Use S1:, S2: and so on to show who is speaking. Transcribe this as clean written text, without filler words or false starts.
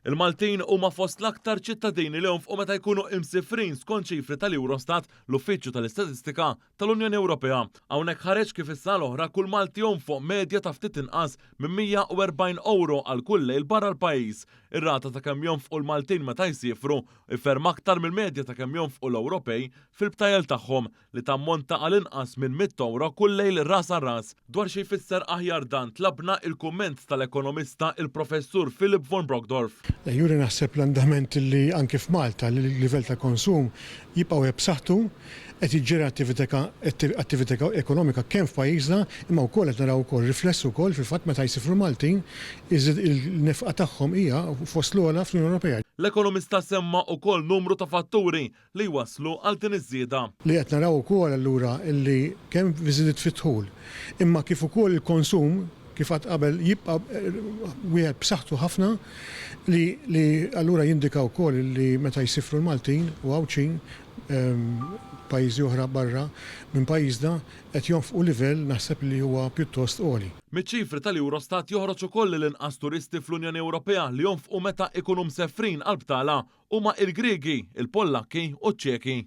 S1: Il-Maltin huma fost l-aktar ċittadini li jonfqu meta jkunu imsifrin skont ċifri tal-Eurostat, l-Uffiċċju tal-Istatistika tal-Unjoni Ewropea. Hawnhekk ħareġ kif is-sena l-oħra kull Malti jonfoq medja ta' ftit inqas minn 140 ewro għal kull lejl barra l-pajjiż. Ir-rata ta' kemm jonfqu l-Maltin meta jsiefru hi ferm aktar mill-medja ta' kemm jonfqu l-Ewropej fil-btajjel tagħhom, li tammonta għal inqas minn 100 ewro kull lejl ras għal ras. Dwar xi jfisser aħjar dan tlabna il-kumment tal-ekonomista il-Professur Philip von Brockdorff.
S2: Dan juri naħseb l-andament li anki f'Malta l-livell ta' konsum jibqa' wieħed b'saħħtu, qed jiġġenera attività ekonomika kemm f'pajjiżna imma wkoll qed naraw ukoll rifless ukoll fil-fatt meta jsifru l-Maltin iżid il-nefqa tagħhom hija fost l-ogħla fl-Unjoni Ewropea.
S1: L-ekonomista semma ukoll numru ta' fatturi li jwasslu għal din iż-żieda.
S2: Li qed naraw ukoll allura illi kemm żidiet fid-dħul, imma kif ukoll il-konsum, kif għedt qabel, jibqa' wieħed b'saħħtu ħafna li li allura jindika wkoll illi meta jsifru l-Maltin u Għawdxin pajjiżi oħra barra minn pajjiżna qed jonfqu livell naħseb li huwa pjuttost għoli.
S1: Miċ-ċifri tal-Eurostat joħroġ ukoll li l-inqas turisti fl-Unjoni Ewropea li jonfqu meta ikunu msefrin għall-btala huma il-Griegi, il-Pollakki u ċ-Ċeki.